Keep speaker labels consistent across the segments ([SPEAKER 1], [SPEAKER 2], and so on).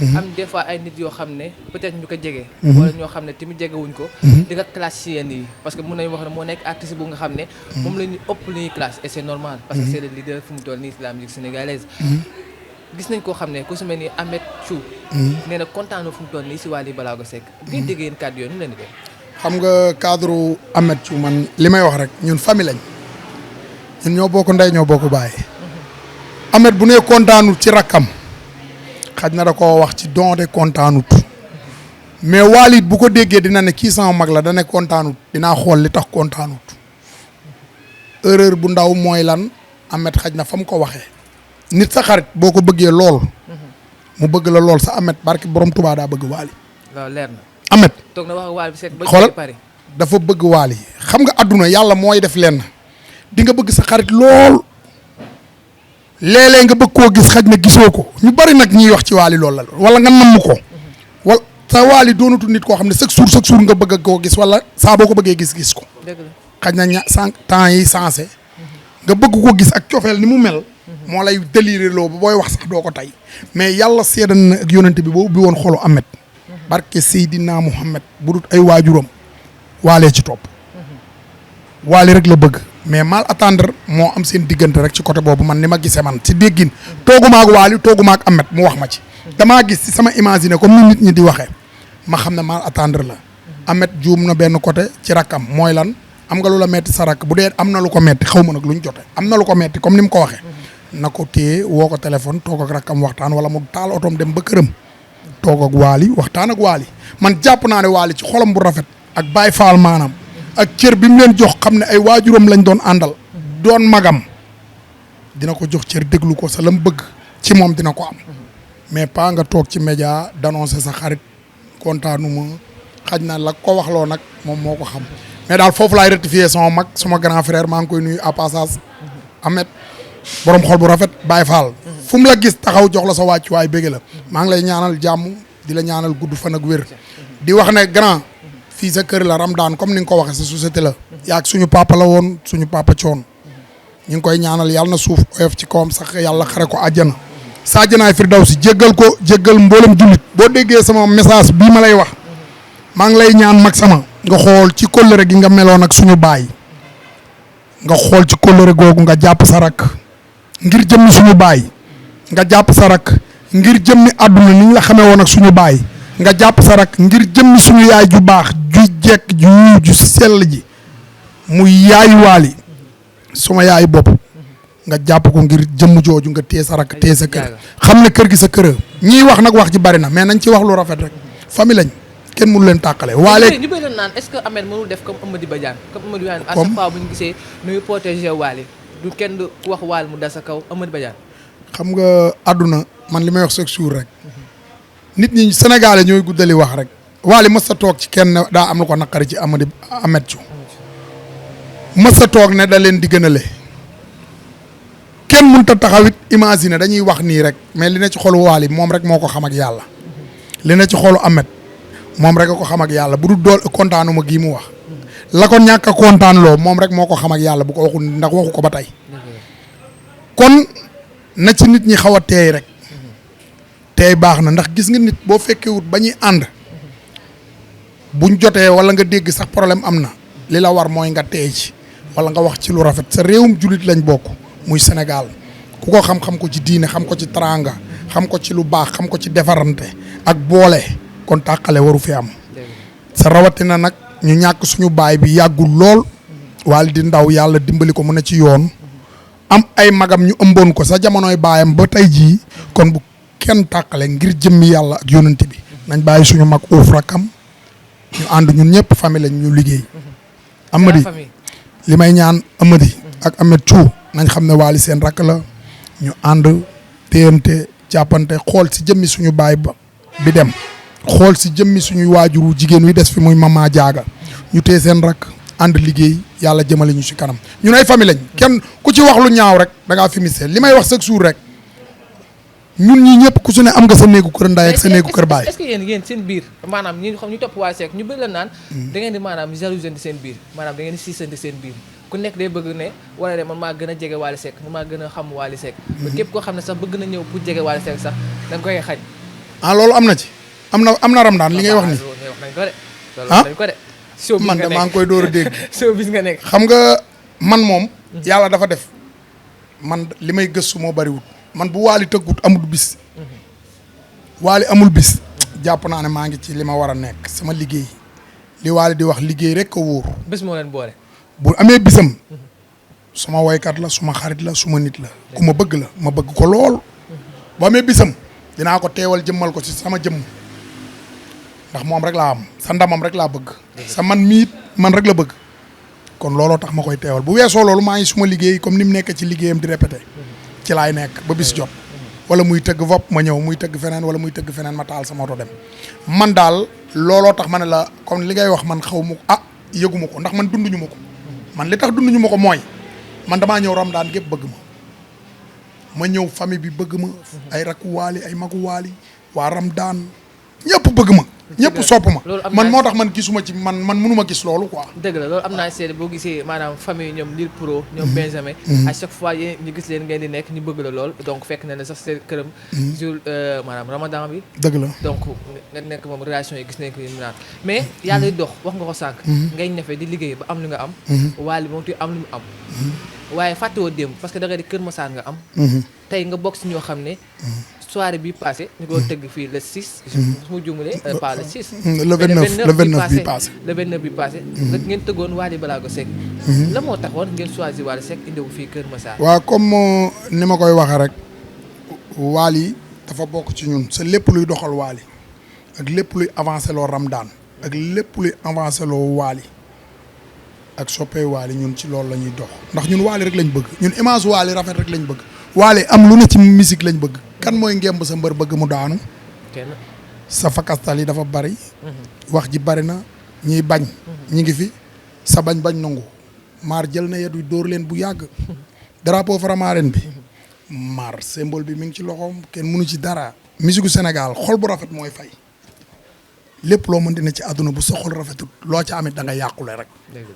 [SPEAKER 1] am des fois ay nit yoo xam ne peut-être ñu ko jege. wala ñoo xam ne tamit jegewuñ ko. di nga classe ci yenn yi parce que mën nañu wax ne moo nekk artiste bu nga xam ne. moom la ñu ëpp lu ñuy classe et c'est normal. parce que c'est le leader fu mu toll nii la musique sénégalaise. gis nañ koo xam ne ku su mel ni Ameth Thiou. nee na kontaan na fu mu toll nii si Wally Ballago Seck. bi ngeen déggee yéen kàddu yooyu nu leen di def.
[SPEAKER 2] xam nga cadre Ameth Thiou man li may wax rek ñun famille lañ ñun ñoo bokk ndey ñoo bokk baay. Ameth bu nee kontaanut ci rakkam xaj na da koo wax ci don de kontaanut mais Wally bu ko déggee dina ne kii sama mag la da ne kontaanut dinaa xool li tax kontaanut erreur bu ndaw mooy lan Ameth xaj na fa mu ko waxee. nit sa xarit boo ko bëggee lool. mu bëgg la lool sa Ameth barki borom Tuubaa daa bëgg Wally.
[SPEAKER 1] waaw leer na.
[SPEAKER 2] Ameth
[SPEAKER 1] toog na wax Wally bi Seck ba
[SPEAKER 2] xoolal
[SPEAKER 1] pare.
[SPEAKER 2] dafa bëgg Wally xam nga àdduna yàlla mooy def lenn di nga bëgg sa xarit lool léeg-léeg nga bëgg koo gis xaj na gisoo ko ñu bari nag ñiy wax ci Wally loolu la wala nga namm ko wala sa Wally doonatu nit koo xam ne chaque jour nga bëgg koo gis wala saa boo ko bëggee gis ko.
[SPEAKER 1] dëgg la
[SPEAKER 2] xaj na temps yi sensé nga bëgg ko gis ak cofeel ni mu mel. moo lay déliré loo ba booy wax sax doo ko tey mais yàlla seedan na ak yonent bi ba ubbi woon xolu Ameth. barke Seydina Muhammad bu dut ay waajuram Wally ci topp. Wally rek la bëgg mais mal attendre moo am seen diggante rek ci côté boobu man ni ma gisee man ci déggin tooguma ak Wally tooguma ak Ameth mu wax ma ci. damaa gis ci sama imaginer comme ni nit ñi di waxee ma xam ne mal attendre la. Ameth juum na benn côté ci rakkam mooy lan am nga lu la metti sa rakk bu dee am na lu ko metti xaw ma nag lu ñu jote am na lu ko metti comme ni mu ko waxee. na ko téye woo ko téléphone toog ak rakkam waxtaan wala mu taal otoom dem ba këram. toog ak Wally waxtaan ak Wally man jàpp naa ne Wally ci xolam bu rafet ak Baye Fall maanaam ak cër bi mu leen jox xam ne ay waajuram lañ doon àndal doon magam dina ko jox cër déglu ko sa la mu bëgg ci moom dina ko am mais pas nga toog ci média d'annoncer sa xarit kontaanuma xaj na la ko waxloo nag moom moo ko xam mais daal foofu laay rectifier sama mag suma grand frère maa ngi koy nuyu à passage Ameth borom xol bu rafet Baye Fall fu mu la gis taxaw jox la sa wàcc waay bëgg la maa ngi lay ñaanal jàmm di la ñaanal gudd fan ak wér di wax ne grand fii sa kër la Ramadane comme ni nga ko waxee sa société la yaag suñu papa la woon suñu papa coon ñu ngi koy ñaanal yàlla na suuf oyof ci kawam sax yàlla xare ko àjjana sa àjjanaay firdawsi jéggal ko jéggal mboolem jullit boo déggee sama message bii ma lay wax maa ngi lay ñaan mag sama nga xool ci kóllëre gi nga meloon ak suñu baay nga xool ci kóllëre googu nga jàpp sa rak ngir jëmmi suñu baay nga jàpp sa rak ngir jëmmi àdduna ni ñu la xamee woon ak suñu baay nga jàpp sa rak ngir jëmmi suñu yaay ju baax ju jekk ju sell ji muy yaayu Wally suma yaayu bopp nga jàpp ko ngir jëmm jooju nga téye sa rak téye sa kër xam ne kër gi sa kër ñiy wax nag wax ji bari na mais nañ ci wax lu rafet rek famille lañ kenn mënu leen tàqale. Wally
[SPEAKER 1] ñu bëri naan est-ce que Ameth mënul def comme Amady Badiane comme Amady Badiane à chaque fois bu ñu gisee nuyu protéger Wally du kenn du wax Wally mu dal sa kaw Amady Badiane.
[SPEAKER 2] xam nga àdduna man li may wax chaque jour rek nit ñi Sénégalais ñooy guddali wax rek Wally mës sa toog ci kenn daa am lu ko naqari ci Ameth Thiou mës sa toog ne da leen di gënale kenn mënut a taxawit imaginer dañuy wax nii rek mais li ne ci xolu Wally moom rek moo ko xam ak yàlla li ne ci xolu Ameth moom rek a ko xam ak yàlla bu dul dool kontaanuma gii mu wax la ko ñàkk a kontaan loo moom rek moo ko xam ak yàlla bu ko waxul ndax waxu ko ba tey kon na ci nit ñi xaw a teey rek teey baax na ndax gis nga nit boo fekkewut ba ñuy ànd buñ jotee wala nga dégg sax problème am na li la war mooy nga teey ci wala nga wax ci lu rafet sa réewum jullit lañ bokk muy Sénégal ku ko xam-xam ko ci diine xam ko ci teraanga xam ko ci lu baax xam ko ci defarante ak boole kon tàqale waru fi am sa rawatina nag ñu ñàkk suñu baay bi yàggul lool Wally di ndaw yàlla dimbali ko mu ne ci yoon am ay magam ñu ëmboon ko sa jamonoy baayam ba tey jii kon bu kenn tàqale ngir jëmmi yàlla ak yonent bi nañ bàyyi suñu mag uuf rakam ñu ànd ñun ñëpp famille lañ ñu liggéey Amady li may ñaan Amady ak Ameth Thiou nañ xam ne Wally seen rakk la ñu ànd téyante jàppante xool si jëmmi suñu baay ba bi dem xool si jëmmi suñuy waajuru jigéen wi des fi muy mama jaaga ñu téye seen rakk ànd liggéey yàlla jëmale ñu si kanam ñun ay famille lañ kenn ku ci wax lu ñaaw rek da ngaa fi misé li may wax chaque jour rek ñun ñi ñëpp ku su ne am nga sa néegu kër ndaay ak sa néegu kër baay.
[SPEAKER 1] est-ce que yéen seen biir maanaam ñi xam ñu topp Wally Seck ñu bëri la naan da ngeen di maanaam jalousante seen biir maanaam da ngeen di siisante seen biir ku nekk day bëgg ne wala de man maa gën a jege Wally Seck man maa gën a xam Wally Seck ba képp koo xam ne sax bëgg na ñëw pour jege Wally Seck sax da nga koy xañ
[SPEAKER 2] loolu am na ci am na Ramadaan li ngay wax ni
[SPEAKER 1] wax nañ ko de. loolu wax nañ ko de. show bis
[SPEAKER 2] man de maa ngi koy door a dégg.
[SPEAKER 1] show bis nga nekk.
[SPEAKER 2] xam nga man moom. yàlla dafa def man li may gëstu moo bariwul man bu Wally tëggut amul bis. Wally amul bis. jàpp naa ne maa ngi ci li ma war a nekk sama liggéey li Wally di wax liggéey rek ko wóor.
[SPEAKER 1] bés moo leen boole.
[SPEAKER 2] bu amee bisam. suma woykat la suma xarit la suma nit la ku ma bëgg la ma bëgg ko lool. bu amee bisam dinaa ko teewal jëmmal ko ci sama jëmm ndax moom rek laa am sa ndamam rek laa bëgg. sa man miit man rek la bëgg. kon looloo tax ma koy teewal bu weesoo loolu maa ngi suma liggéey comme ni mu nekk ci liggéeyam di répété. ci laay nekk ba bis jot. wala muy tëgg vopp ma ñëw muy tëgg feneen wala muy tëgg feneen ma taal sama oto dem. man daal looloo tax ma ne la comme li ngay wax man xaw ma ko yëguma ko ndax man dunduñu ma ko. man li tax dunduñu ma ko mooy man damaa ñëw Ramadaan gépp bëgg ma ñëw famille bi bëgg ma. ay rakku Wally ay magu Wally waa Ramadaan ñëpp bëgg ma. ñëpp sopp ma man moo tax man gisuma ci man mënuma gis loolu quoi.
[SPEAKER 1] dëgg la loolu am naa seede boo gisee maanaam famille ñoom Lil Pro ñoom Benjamin à chaque fois yéen ñu gis leen ngeen di nekk ñu bëgg la lool donc fekk na ne sax seen këram jour maanaam Ramadan bi
[SPEAKER 2] dëgg la
[SPEAKER 1] donc nga nekk moom relation yi gis nañ ko ñu naan mais yàlla dox wax nga ko sànq ngay ñafe di liggéey ba am lu nga am Wally moom tu am lu mu am waaye fàttewoo démb parce que da nga di Kër Massar nga am tey nga bokk si ñoo xam ne soirée bi passé ñu ko tëgg fii le 6 su ma juumalee pas le 6
[SPEAKER 2] le 29 bi passé
[SPEAKER 1] le 29 bi passé nga ngeen tëggoon Wally Ballago Seck la moo taxoon ngeen choisir Wally Seck indiwu fii Kër Massar
[SPEAKER 2] waaw comme ni ma koy waxee rek Wally dafa bokk ci ñun sa lépp luy doxal Wally ak lépp luy avancé loo Ramadaan ak lépp luy avancé loo Wally ak soppee Wally ñun ci loolu la ñuy dox ndax ñun Wally rek lañ bëgg ñun image Wally rafet rek lañ bëgg Wally am lu ne ci musique lañ bëgg kan mooy ngemb sa mbër bëgg mu daanu sa fakastal yi dafa bari wax ji bari na ñiy bañ ñi ngi fi sa bañ nangu maar jël na yetu dóor leen bu yàgg drapeau Faramareen bi maar symbole bi mi ngi ci loxoom kenn mënu ci dara musique gu Sénégal xol bu rafet mooy fay lépp loo mën dina ci àdduna bu sa xol rafetul loo ca amit da nga yàqule rek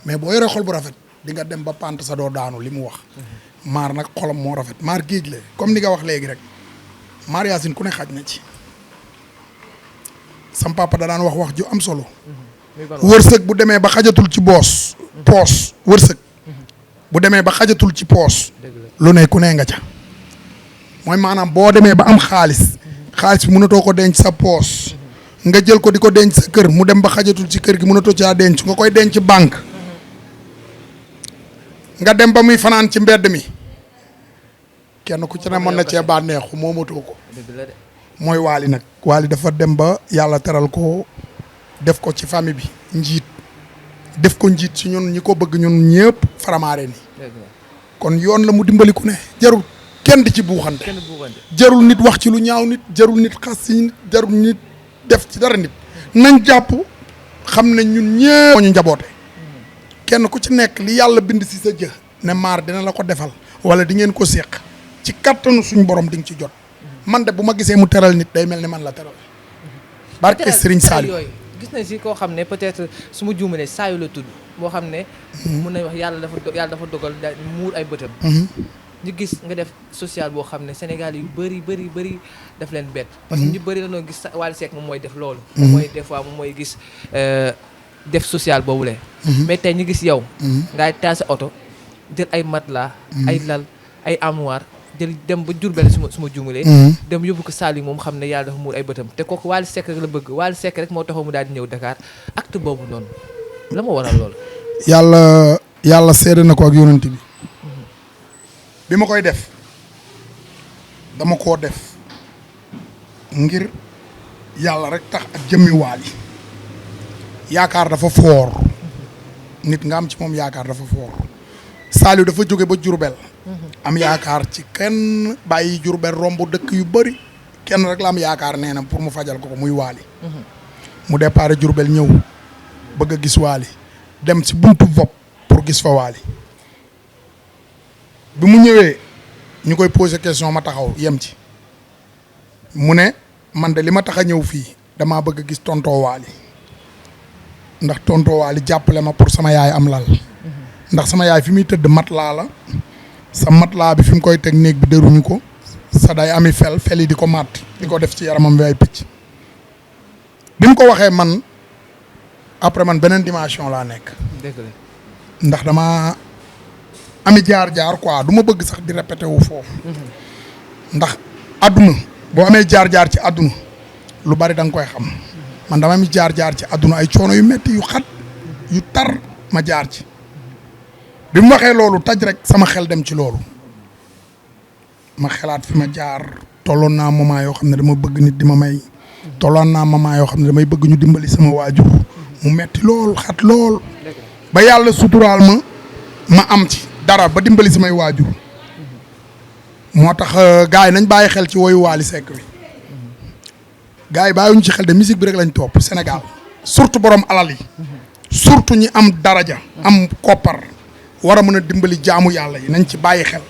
[SPEAKER 2] mais boo yoree xol bu rafet di nga dem ba pant sa doo daanu li mu wax maar nag xolam moo rafet maar géej la comme ni nga wax léegi rek maar Yacine ku ne xaj na ci sam papa da daan wax ju am solo wërsëg bu demee ba xajatul ci poos wërsëg bu demee ba xajatul ci poos lu ne ku ne nga ca mooy maanaam boo demee ba am xaalis bi mënatoo ko denc sa poos nga jël ko di ko denc sa kër mu dem ba xajatul ci kër gi mënatoo caa denc nga koy denc banque nga dem ba muy fanaan ci mbedd mi kenn ku ci ne mën na cee bànneexu moomatoo ko mooy Wally nag Wally dafa dem ba yàlla teral ko def ko ci famille bi njiit def ko njiit ci ñun ñi ko bëgg ñun ñëpp Faramareen ni kon yoon la mu dimbali ku ne jarul kenn di ci buuxante jarul nit wax ci lu ñaaw nit jarul nit xas ci nit jarul nit def ci dara nit nañ jàpp xam ne ñun ñëpp moo ñu njaboote kenn ku ci nekk li yàlla bind si sa jë ne maar dina la ko defal wala di ngeen ko séq ci kattanu suñ borom di nga ci jot man de bu ma gisee mu teral nit day mel ni man la teral barke Serigne Saliou
[SPEAKER 1] yooyu gis nañ si koo xam ne peut-être su ma juumalee saayu la tudd moo xam ne mun nañ wax yàlla dafa dogal daal muur ay bëtam ñu gis nga def social boo xam ne Sénégal yu bëri daf leen bett parce que ñu bëri la noo gis Wally Seck moom mooy def loolu moom mooy des fois moom mooy gis def social boobule mais tey ñu gis yow ngay taal sa oto jël ay matelas ay lal ay armoire jël dem ba Diourbel su ma juumalee dem yóbbu ko Saliou moom xam ne yàlla dafa muur ay bëtam te kooku Wally Seck rek la bëgg Wally Seck rek moo taxaw mu daal di ñëw Dakar acte boobu noonu la ma waral loolu
[SPEAKER 2] yàlla seede na ko ak yonent bi ma koy def dama koo def ngir yàlla rek tax ak jëmmi Wally yaakaar dafa foor nit nga am ci moom yaakaar dafa foor Saliou dafa jóge ba Diourbel am yaakaar ci kenn bàyyi Diourbel romb dëkk yu bëri kenn rek la am yaakaar nee na pour mu fajal ko muy Wally mu départ Diourbel ñëw bëgg a gis Wally dem ci buntu vopp pour gis fa Wally bi mu ñëwee ñu koy poser question ma taxaw yem ci mu ne man de li ma tax a ñëw fii damaa bëgg a gis tonton Wally ndax tonton Wally jàppale ma pour sama yaay am lal ndax sama yaay fi muy tëdd matelas la sa matelas bi fi mu koy teg néeg bi dëruñu ko sa day ami fel yi di ko màtt di ko def ci yaramam bi ay picc bi mu ko waxee man après man beneen dimension laa nekk ndax dama ami jaar-jaar quoi du ma bëgg sax di répété wu foofu ndax àdduna boo amee jaar-jaar ci àdduna lu bari da nga koy xam man dama ami jaar-jaar ci àdduna ay coono yu metti yu xat yu tar ma jaar ci bi mu waxee loolu taj rek sama xel dem ci loolu ma xalaat fi ma jaar tolloon naa moment yoo xam ne dama bëgg nit di ma may tolloon naa moment yoo xam ne damay bëgg ñu dimbali sama waajur mu metti lool xat lool ba yàlla suturaal ma am ci dara ba dimbali samay waajur moo tax gars yi nañ bàyyi xel ci woyu Wally Seck bi gars yi bàyyiwuñu ci xel de musique bi rek lañ topp Sénégal surtout borom alal yi surtout ñi am daraja am koppar war a mën a dimbali jaamu yàlla yi nañ ci bàyyi xel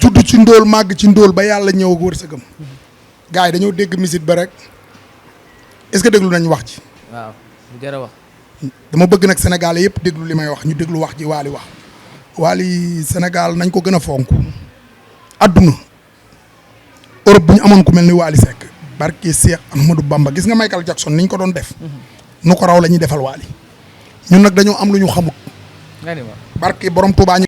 [SPEAKER 2] judd ci ndóol màgg ci ndóol ba yàlla ñëw ak wërsëgam gars yi dañoo dégg musique ba rek est-ce que déglu nañ wax ci
[SPEAKER 1] waaw jar a wax
[SPEAKER 2] dama bëgg nag Sénégal yëpp déglu li may wax ñu déglu wax ji Wally wax Wally Sénégal nañ ko gën a fonk adduna Europe bu ñu amoon ku mel ni Wally Seck barke Cheikh Ahmadou Bamba gis nga Michael Jackson niñ ko doon def nu ko raw la ñuy defal Wally ñun nag dañoo am lu ñu xamut barke borom Touba